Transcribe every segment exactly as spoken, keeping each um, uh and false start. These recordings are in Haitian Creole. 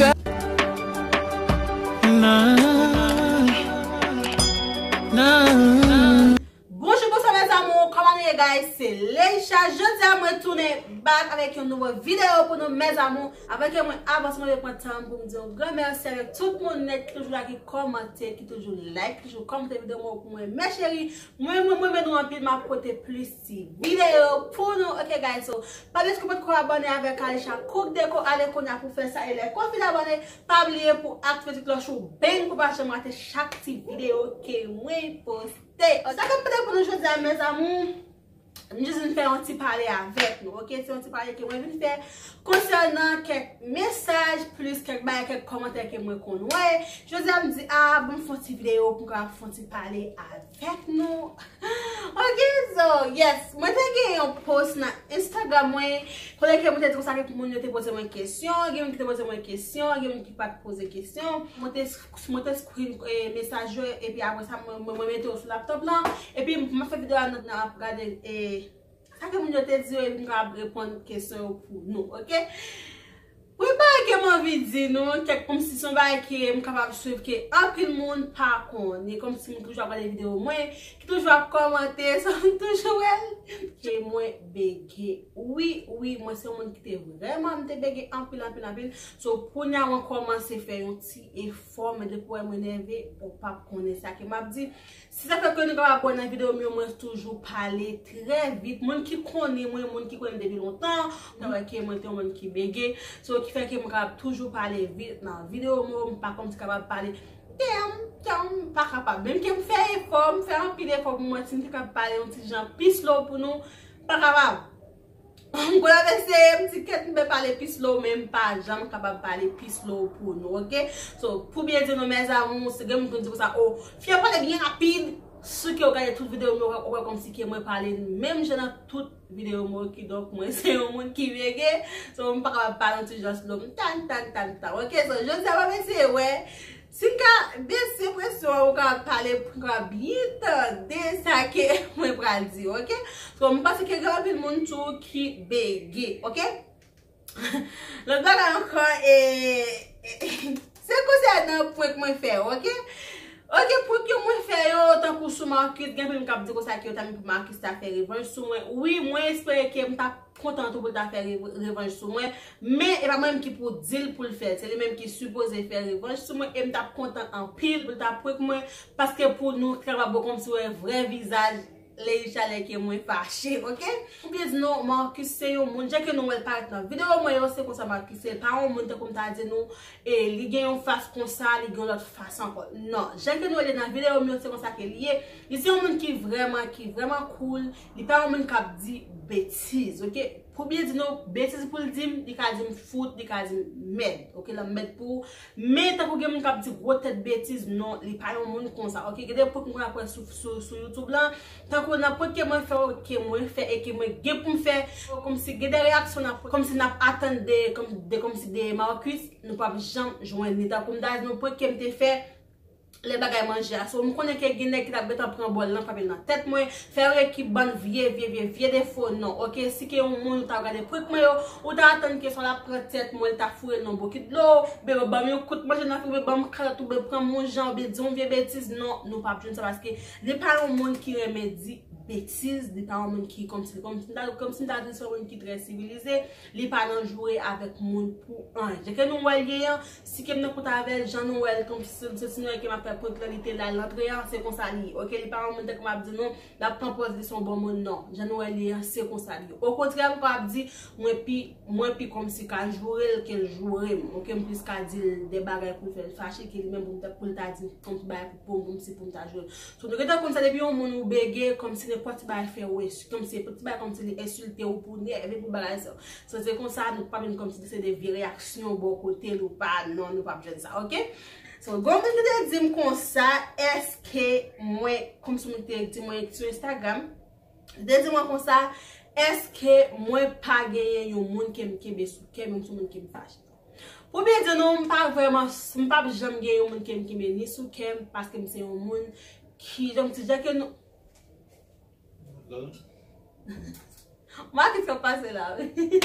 Nan, nan. Bonjou, bonswa, mes amours. Kòman nou ye, guys? Se Leisha. Jodi a, mwen tounen back avèk yon nouvo videyo pou nou, mes amours. Avan ke mwen avanse, mwen vle pran tan pou m di yon gran mèsi avèk tout moun nèt ki toujou la, ki kòmante, ki toujou like, ki toujou kòmante videyo mwen pou mwen. Mes chéries, mwen, mwen, mwen renmen nou anpil, m ap pote plis ti videyo pou nou. Ok, guys, so, pa bliye si w potko abòne avèk Alisha Cook Deco, ale kounye a pou fè sa. E lè w fin abòne, pa bliye pou aktive ti klòch ou, bang, pou pa janm rate chak ti videyo ke mwen poste. Sa ke m pote pou nou jodi a, mes amours, m jis vin fè yon ti pale avèk nou, ok? Se yon ti pale ke mwen vin fè konsènan kèk mesaj, plis kèk bagay, kèk kòmantè ke mwen konn wè. Jodi a, m di, a, bon, m fè yon ti videyo pou m kapab fè yon ti pale avèk nou. Ok, so, yes, mwen te gen yon post nan Instagram mwen, kote ke mwen te di konsa ke moun yo te poze mwen kesyon, gen moun ki te poze mwen kesyon, gen moun ki pa t poze kesyon. Mwen te, mwen te screen, eh, mesaj yo, epi apre sa, mwen, mwen, mwen mete yo sou laptop lan, epi m ap fè videyo a nan, nan ap gade, eh, sa ke moun yo te di yo, epi m kapab reponn kesyon yo pou nou, ok? Premye bagay ke m anvi di nou, kèk kòmsi se yon bagay ke m kapab swiv ke anpil moun pa konnen, kòmsi moun toujou ap gade videyo mwen, ki toujou ap kòmante, so m toujou wè l, ke mwen bege. Wi, wi, mwen se yon moun ki te vrèman, m te bege anpil, anpil, anpil. So, kounye a mwen kòmanse fè yon ti efò, men depi w wè mwen nève, ou p ap konnen sa ke m ap di. Si sa fè ke nou kapab wè nan videyo m yo, mwen toujou pale trè vit. Moun ki konnen mwen, moun ki konnen m depi lontan, sa wè ke mwen te yon moun ki bege. So, ki fè ke mwen kapab toujou pale vit nan videyo m yo, m pa kòmsi kapab pale. Tèm, tèm, m pa kapab. Menm ke m fè efò, m fè anpil efò pou mwen, si m te kapab pale yon ti jan pi slow pou nou, m pa kapab. M konn ap eseye, m di kèt m pale pi slow, men m pa janm kapab pale pi slow pou nou, ok? So, pou byen di nou, mes amours, si gen moun konn di konsa, o, fi a pale byen rapid, si ke w gade tout videyo m yo, ou wè kòmsi ke mwen pale menm jan nan tout videyo m yo, kidonk mwen se yon moun ki bege, so m pa kapab pale yon ti jan slow, m tan, tan, tan, tan, ok? So, jodi a, m ap eseye wè si m ka bese presyon an, ou ka pale pou ka byen tande sa ke mwen pral di, ok? So, m panse ke gen anpil moun tou ki bege, ok? Lòt bagay ankò, e, e, se konsènan prank mwen fè, ok? Ok, prank yo mwen fè yo, tankou sou Marcus, gen anpil moun k ap di konsa ke yo ta menm pou Marcus ta fè revanj sou mwen. Wi, mwen espere ke m ta kontan tou pou l ta fè re-, revanj sou mwen. Men, e pa mwen menm ki pou di l pou l fè l. Se li menm ki sipoze fè revanj sou mwen. E m t ap kontan anpil pou l ta prank mwen. Paske pou nou kapab wè kòmsi wè vrè vizaj Leisha lè ke mwen fache, ok? Pou byen di nou, Marcus se yon moun, jan ke nou wè l parèt nan videyo mwen yo, se konsa Marcus se, l pa yon moun tankou m ta di nou, e li gen yon fas konsa, li gen yon lòt fas ankò. Non, jan ke nou wè li nan videyo m yo, se konsa ke li ye. Li se yon moun ki vrèman, ki vrèman cool. Li pa yon moun k ap di betiz, ok? Pou byen di nou, betiz pou l di m, li ka di m fout, li ka di m mèd, ok? L ap mèd pou ou. Men tankou gen moun k ap di gwo tèt betiz, non, li pa yon moun konsa, ok? Gen de prank mwen ap wè sou, sou, sou YouTube lan, tankou nan prank ke mwen fè, ke mwen fè e ke mwen gen pou m fè, kòmsi gen de reyaksyon n ap, kòmsi n ap atann de, kòm, de, kòmsi de Marcus, nou p ap janm jwenn li. Tankou m ta di nou prank ke m te fè, lè bagay manje a. So, m konnen ke gen nèg ki t ap gentan pran bòl lan, frape l nan tèt mwen, fè yo ekip bann vye, vye, vye, vye defo, non, ok? Si ke yon moun ou ta gade prank mwen yo, ou ta atann ke sa l ap pran tèt mwen, l ta foure l nan bokit dlo, oubyen ban m yon kout manje nan figi, oubyen ban m kalòt, oubyen pran m yon jan, oubyen di yon vye betiz, non, nou p ap jwenn sa, paske li pa yon moun ki renmen di betiz, li pa yon moun ki kòmsi, kòmsi m ta, kòmsi m ta di se yon moun ki trè sivilize, li pa nan joure avèk moun pou anyen. Jan ke nou wè l ye an, si ke m nan kont avè l, jan nou wè l, kòmsi se, se, si nou wè ke m ap fè prank lan, li te la, l antre an, se konsa li ye. Ok, li pa yon moun tankou m ap di nou, l ap pran pòz li se yon bon moun, non. Jan nou wè l ye an, se konsa li ye. Okontrè, m ka ap di, mwen pi, mwen pi kòmsi ka joure l ke l joure m. Ok, m plis ka di l de bagay pou l fè l fache ke li menm pou m ta, pou l ta di m kòmsi bagay pou, pou, kòmsi pou m ta joure l. So, nou gentan konn sa, depi yon moun ou bege, kòmsi nenpòt ti bagay fè ou ensi-, kòmsi nenpòt ti bagay, kòmsi li ensilte ou pou nève pou bagay sa. So, se konsa, nou pa vin kòmsi se de vye reyaksyon bò kote l ou pa, non, nou p ap jwenn sa, ok? So, gon moun ki te di m konsa, èske mwen, kòmsi moun te di mwen sou Instagram, li te di mwen konsa, èske mwen pa genyen yon moun ke m kenbe sou kè m, yon moun ke m fache? Pou byen di nou, m pa vrèman, m p ap janm gen yon moun ke m kenbe ni sou kè m, paske m se yon moun ki, jan m di, jan ke nou, Marcus k ap pase la, wi.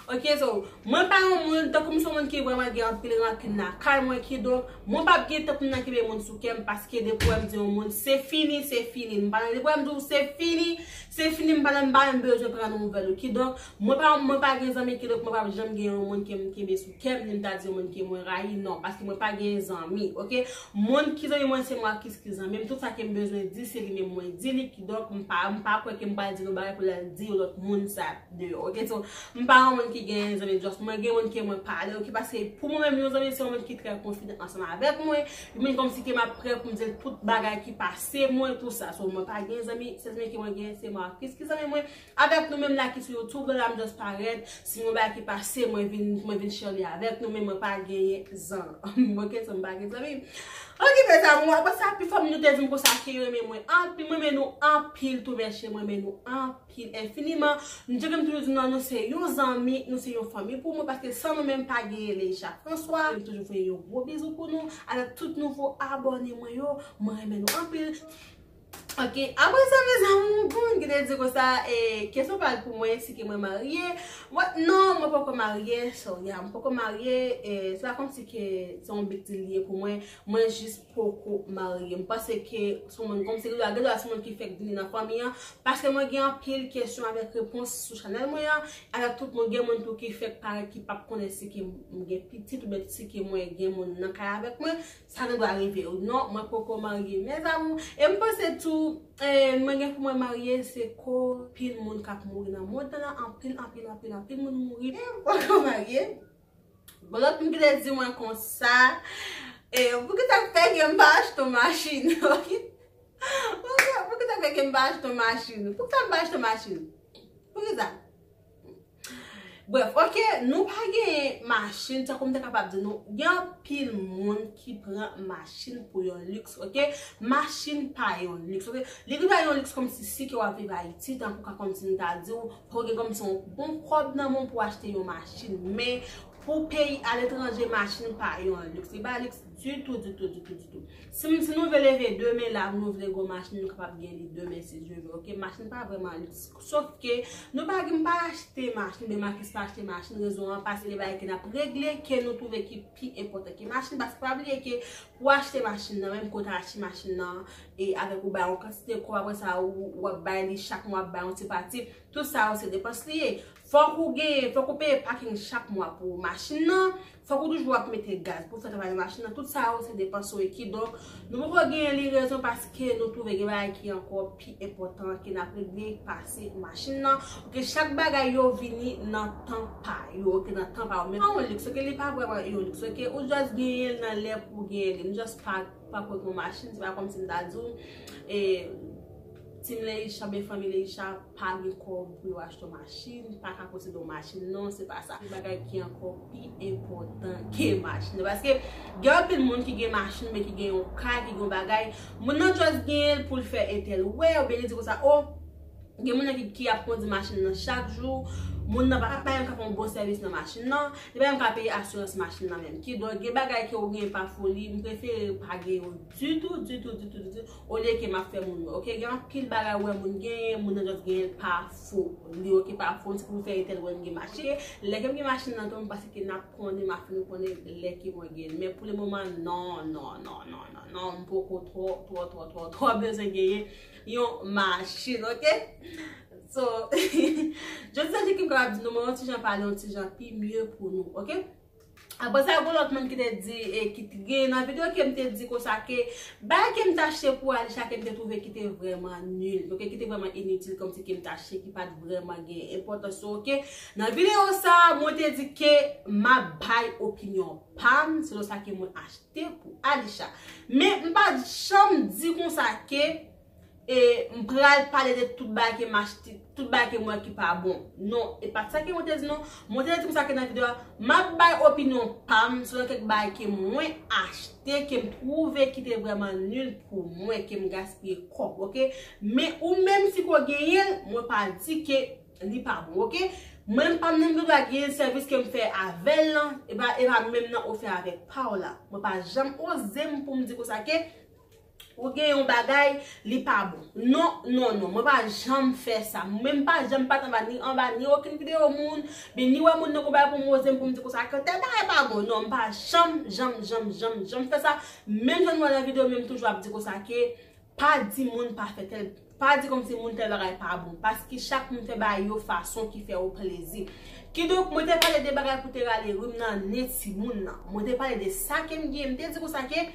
Ok, so, mwen pa yon moun, tankou m se yon moun ki vrèman gen anpil rankin lakay mwen, kidonk, mwen p ap gen tan pou m nan kenbe moun sou kè m, paske depi w wè m di yon moun, se fini, se fini. M pa nan, depi w wè m di w se fini, se fini, m pa nan, m pa menm bezwen pran nouvèl ou. Kidonk, mwen pa, mwen pa gen zanmi, kidonk, mwen p ap janm gen yon moun ke m kenbe sou kè m, ni m ta di yon moun ke mwen rayi, non, paske mwen pa gen zanmi, ok? Moun ki zanmi mwen, se Marcus ki zanmi m, tout sa ke m bezwen di, se li menm mwen di li, kidonk, m pa, m pa kwè ke m pral di yon bagay pou l al di yon lòt moun sa deyò, ok? So, m pa yon moun ki gen zanmi just mwen, gen moun ke mwen pale, ok? Paske pou mwen menm, yon zanmi se yon moun ki trè konfidan ansanm avèk mwen, yon moun kòmsi ke m ap prè pou m di l tout bagay ki pase mwen, tout sa. So, mwen pa gen zanmi, sèl zanmi ke mwen gen, se Marcus ki zanmi mwen. Avèk nou menm la ki sou YouTube la, m just parèt, si yon bagay ki pase, mwen vin, mwen vin share li avèk nou, men mwen pa genyen zanmi. Ok, so m pa gen zanmi. Ok, mes amours, apre sa, pi fò m nou te di m konsa ke yo renmen mwen anpil, mwen renmen nou anpil tou, mesye, mwen renmen nou anpil, enfiniman. M te renmen toujou di nou, nou se yon zanmi, nou se yon fanmi pou mwen, paske san nou menm pa genyen Leisha François. M toujou voye yon gwo bizou pou nou, avèk tout nouvo abòne mwen yo, mwen renmen nou anpil. Ok, apre sa, mes amours, bon, ki te di konsa, e, kesyon pa l pou mwen, si ke mwen marye. Mwen, non, mwen poko marye, sorry, ah, mwen poko marye, e, se pa kòmsi ke se yon big deal li ye pou mwen, mwen jis poko marye. M panse ke se yon moun kòmsi, gen dwa, gen dwa se yon moun ki fèk vini nan fanmi an, paske mwen gen anpil kesyon avèk repons sou chanèl mwen an, avèk tout moun, gen moun tou ki fèk parèt ki p ap konnen si ke m gen pitit oubyen si ke mwen gen moun nan kay avèk mwen. Sa gen dwa rive, wi. Non, mwen poko marye, mes amours. E m panse tou, e, mwen gen pou mwen marye, se ko pil moun k ap mouri nan mond lan, anpil, anpil, anpil, anpil moun mouri. E m poko marye. Bon, lòt moun ki te di mwen konsa, e, poukisa k fè ke m pa achte yon machin, ok? Poukisa, poukisa k fè ke m pa achte yon machin? Poukisa m pa achte yon machin? Poukisa? Bref, ok, nou pa genyen machin, tankou m te kapab di nou, gen anpil moun ki pran machin pou yon liks, ok? Machin pa yon liks, ok? Li rive a yon liks kòmsi si ke w ap viv Ayiti, tankou ka kòmsi m ta di w, fò w gen kòmsi yon bon kòb nan men w pou w achte yon machin, men pou peyi aletranje, machin pa yon liks, li pa liks ditou, ditou, ditou, ditou. Si, si nou vle leve demen la, nou vle gwo machin, nou kapab gen li demen si Dye vle, ok? Machin pa vrèman liks. Sof ke nou pa gen, m pa achte machin, men Marcus pa achte machin, rezon an paske gen bagay ke n ap regle ke nou twouve ki pi enpòtan ke machin, paske pa bliye ke pou achte machin nan, menm ke w ta achte machin nan, e avèk ou bay yon kantite kòb, apre sa ou, w ap bay li chak mwa, w ap bay yon ti pati, tout sa yo se depans li ye. Fòk ou genyen, fòk ou peye paking chak mwa pou machin nan, fòk ou toujou ap mete gaz pou fè travay machin nan, tout sa yo se depans yo ye. Kidonk, nou poko genyen li rezon paske nou twouve gen bagay ki ankò pi enpòtan ke n ap regle pase machin nan. Ok, chak bagay yo vini nan tan pa yo, ok, nan tan pa yo. Men pa yon liks, ok, li pa vrèman yon liks, ok, ou just genyen l nan lè pou w genyen li. M just pa, pa kwè gen yon machin, se pa kòmsi m ta di w, e, Team Leisha, ben fanmi Leisha pa gen kòb pou yo achte yon machin, pa ka posede yon machin, non, se pa sa. Gen bagay ki ankò pi enpòtan ke machin nan. Paske gen anpil moun ki gen machin, men ki gen yon kay, ki gen yon bagay. Moun nan just genyen l pou l fè entèl wè, oubyen li di konsa, o, gen moun nan ki, ki ap kondi machin nan chak jou, moun nan pa, pa menm ka fè yon bon sèvis nan machin nan, li pa menm ka peye asirans machin nan menm. Kidonk, gen bagay ke ou genyen pa foli, m prefere pa gen yo ditou, ditou, ditou, ditou. Olye ke m ap fè moun wè. Ok, gen anpil bagay ou wè moun genyen, moun nan just genyen l pa fo. Li ok pa fo, se pou fè entèl wè m gen machin. Lè ke m gen machin nan tou, m panse ke n ap konnen, m ap fin konnen lè ke mwen genyen l. Men pou le moman, non, non, non, non, non, non, m poko twò, twò, twò, twò, twò bezwen genyen yon machin, ok? So, jodi a, ki m kapab di nou, mwen yon ti jan pale, yon ti jan pi mye pou nou, ok? Apre sa, gen lòt moun ki te di, e ki t-, gen nan videyo ke m te di konsa ke bagay ke m t achte pou Alisha ke m te twouve ki te vrèman nil, ok, ki te vrèman initil, kòmsi ke m t achte, ki pa t vrèman gen enpòtans yo, ok. Nan videyo sa, mwen te di ke m ap bay opinyon pa m selon sa ke mwen achte pou Alisha. Men m pa t janm di konsa ke e m pral pale de tout bagay ke m achte, tout bagay ke m wè ki pa bon. Non, e pa t sa ke mwen te di non. Mwen te di konsa ke nan videyo a, m ap bay opinyon pa m selon kèk bagay ke mwen achte, ke m twouve ki te vrèman nil pou mwen, ke m gaspiye kòb, ok? Men ou menm si ke w genyen l, mwen pa di ke li pa bon, ok? Mwen menm pa m menm gen dwa genyen sèvis ke m fè avè l lan, e pa, e pa menm nan ou fè avèk pa w la. Mwen pa janm oze m pou m di konsa ke Ou gen yon bagay, li pa bon. Non, non, non, mwen pa janm fè sa. Mwen m pa janm pa t anba ni anba ni okenn videyo moun, men ni wè moun nan konbay pou m oze m pou m di konsa ke tèl bagay pa bon. Non, m pa janm, janm, janm, janm, janm fè sa. Menm jan nou wè nan videyo, men m toujou ap di konsa ke pa di moun pa fè tèl, pa di kòmsi moun tèl bagay pa bon. Paske chak moun fè bagay yo fason ki fè yo plezi. Kidonk, mwen te pale de bagay pou te rale rim nan nen timoun nan. Mwen te pale de sa ke m gen. M te di konsa ke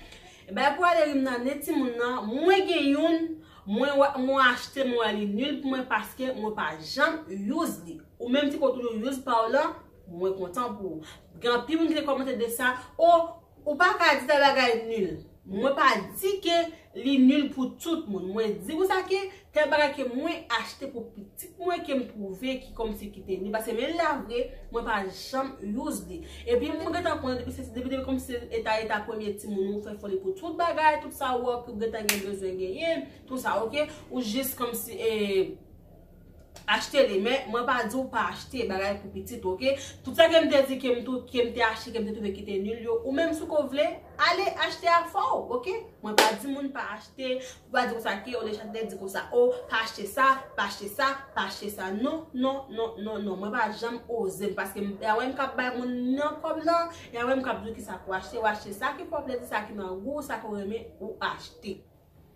bagay pou rale rim nan nen timoun nan, mwen gen youn, mwen wè, mwen achte, mwen wè li nil pou mwen paske mwen pa janm use li. Ou menm si w toujou use pa w lan, mwen kontan pou ou. Gen anpil moun ki te kòmante de sa, o, ou pa ka di tèl bagay nil. Mwen pa di ke li nil pou tout moun. Mwen di konsa ke tèl bagay ke mwen achte pou pitit mwen ke m twouve ki kòmsi ki te nil. Paske men la vre, mwen pa janm use li. Epi mwen gentan konnen depi se, depi, depi kòmsi eta, eta premye timoun ou fè foli pou tout bagay, tout sa ou wè ke ou gentan gen bezwen genyen, tout sa, oke? Ou jis kòmsi, e, achte li, men mwen pa di w pa achte bagay pou pitit, oke? Tout sa ke m te di ke m tou, ke m te achte, ke m te twouve ki te nil yo, ou menm si w vle, ale achte afè w, oke? Mwen pa di moun pa achte, ou pa di konsa ke, o, Lechante di konsa, o, pa achte sa, pa achte sa, pa achte sa. Non, non, non, non, non, mwen pa janm oze m, paske m, y a wè m k ap bay moun nan kòb lan, y a wè m k ap di w kisa pou w achte, w achte sa ki fè w plezi, sa ki nan gou w, sa ke w renmen, ou achte.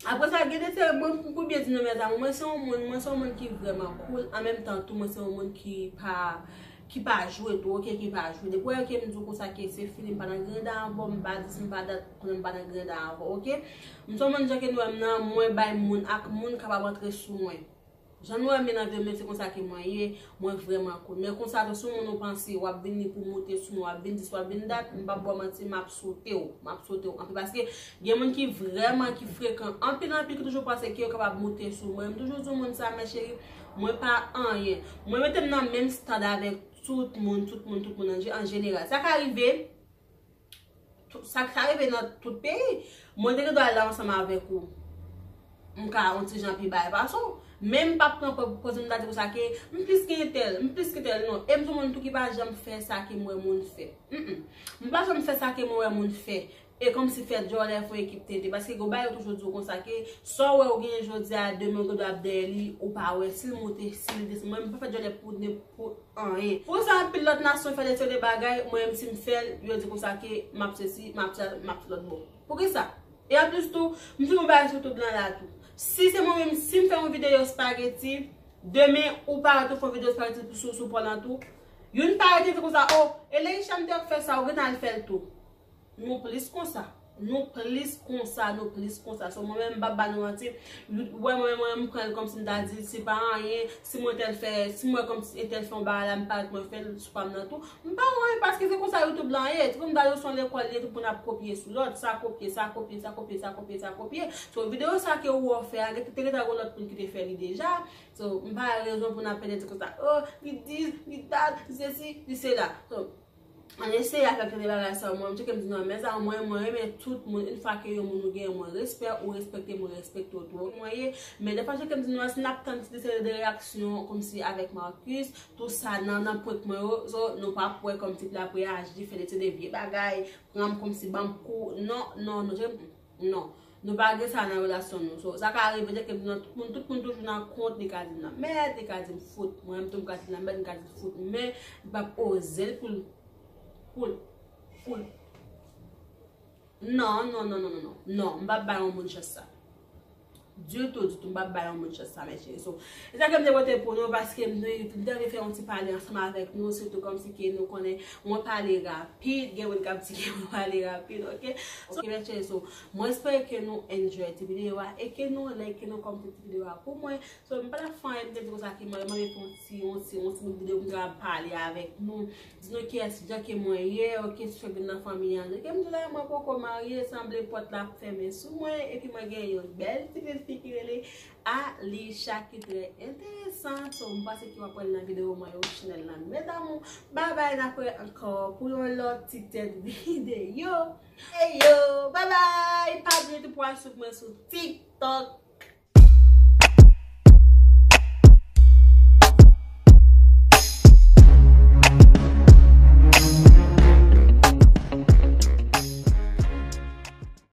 Apre sa, gen de se mwen, pou byen di nou, mezanmi, mwen se yon moun, mwen se yon moun ki vrèman cool, an menm tan tou, mwen se yon moun ki pa, ki pa jwe tou, oke, ki pa jwe. Depi w wè ke m di w konsa ke se fini, m pa nan granda ankò, m pa dis, m pa dat, konnen m pa nan granda ankò, oke? M se yon moun, jan ke nou wè m nan, mwen bay moun ak moun kapab antre sou mwen. Jan nou wè m nan vi m, se konsa ke mwen ye, mwen vrèman cool. Men konsa tou, si yon moun ou panse, w ap vin li pou moute sou mwen, w ap vin dis, w ap vin dat, m p ap ba w manti, m ap sote w, m ap sote w anpil. Paske gen moun ki vrèman, ki frekan, anpil, anpil, ki toujou panse ke yo kapab moute sou mwen. M toujou di moun sa, men cheri, mwen pa anyen. Mwen mete m nan menm estad avèk tout moun, tout moun, tout moun an, an jeneral. Sa ka rive, tout, sa, sa rive nan tout peyi. Mwen te gen dwa la ansanm avèk ou. M ka yon ti jan pi bay pase w. Men m p ap pran pòz pou m ta di konsa ke m plis ke entèl, m plis ke tèl, non. E m se yon moun tou ki pa janm fè sa ke m wè moun fè. Mm, mm. M pa janm fè sa ke mwen wè moun fè. E kòmsi fè djòlè fè ekip tete. Paske gen bagay yo toujou di w konsa ke sa w wè ou genyen jodi a, demen ou gen dwa ap dèyè li, ou pa wè si l monte, si l desann. Mwen, m pa fè djòlè pou, pou anyen. Pou sa, anpil lòt nasyon fè de seri de bagay, mwen menm si m fè l, yo di konsa ke m ap sesi, m ap sa, m ap lòt bò. Poukisa? E anplis tou, m di yon bagay sou tout lan la tou. Si se mwen menm, si m fè yon videyo spageti, demen ou parèt ou fè yon videyo spageti sou, sou pò lan tou, youn parèt li di konsa, o, e Leisha m te fè sa, ou gentan al fè l tou. Nou plis konsa. Nou plis konsa, nou plis konsa. So, mwen menm, m p ap ba nou manti. Wè, mwen, mwen, m pran l kòmsi m ta di, se pa anyen. Si mwen tèl fè, si mwen kòmsi entèl fè yon bagay la, m parèt mwen fè l sou pa m nan tou. M pa wè, paske se konsa YouTube lan ye. Ti moun ta yo se yon lekòl li ye, tout moun ap kopye sou lòt. Sa kopye, sa kopye, sa kopye, sa kopye, sa kopye. So, videyo sa ke ou wè w fè a, te gentan gon lòt moun ki te fè li deja. So, m pa wè rezon pou n ap pede di konsa, o, li dis, li dat, li sesi, li sela. So, ann eseye avèk tande bagay sa yo. Mwen, m tcheke m di non, mezanmi, mwen, mwen renmen tout moun. Yon fwa ke yon moun ou gen, mwen respè, ou respekte, mwen respekte w tou. Mwen ye, men defwa tcheke m di non, si n ap tann ti de seri de reyaksyon kòmsi avèk Marcus, tou sa nan, nan prank mwen yo, so, nou p ap wè kòmsi l ap reyaji, fè de ti de vye bagay, pran m kòmsi ban m kou. Non, non, non, tcheke m, non. Nou pa gen sa nan relasyon nou. So, sa ka rive, tcheke m di non, tout moun, tout moun toujou nan kont, li ka di m nan mèd, li ka di m fout. Mwen menm tou, m ka di l nan mèd, m ka di l fout. Men, m p ap oze l pou l Pou l, pou l. Non, non, non, non, non, non. Non, m p ap bay yon moun chans sa. Ditou, ditou, m p ap bay yon moun chans sa, mes chéris. So, e sa ke m te pote pou nou, paske m te, m te anvi fè yon ti pale ansanm avèk nou, sitou kòmsi ke nou konnen, mwen pale rapid, gen moun k ap di ke mwen pale rapid, oke? Oke, mes chéris, so, mwen espere ke nou enjoy ti videyo a, e ke nou like, ke nou kòmante ti videyo a pou mwen. So, m pa t ap fè anyen, m te di konsa ke mwen, mwen fè yon ti, yon ti, yon ti bout videyo pou m ta pale avèk nou. Di nou kiyès, jan ke mwen ye, oke, si w vin nan fanmi an. Jan ke m di la, mwen poko marye, sanble pòt la ap fèmen sou mwen, epi mwen gen yon bèl ti bèl fi ki rele Alisha ki trè enteresan. So, m panse ke w ap wè l nan videyo mwen yo, chanèl nan Mes Amours. Babay, n ap wè ankò pou yon lòt ti tèt videyo. Eyo, babay! Pa bliye tou pou al swiv mwen sou TikTok.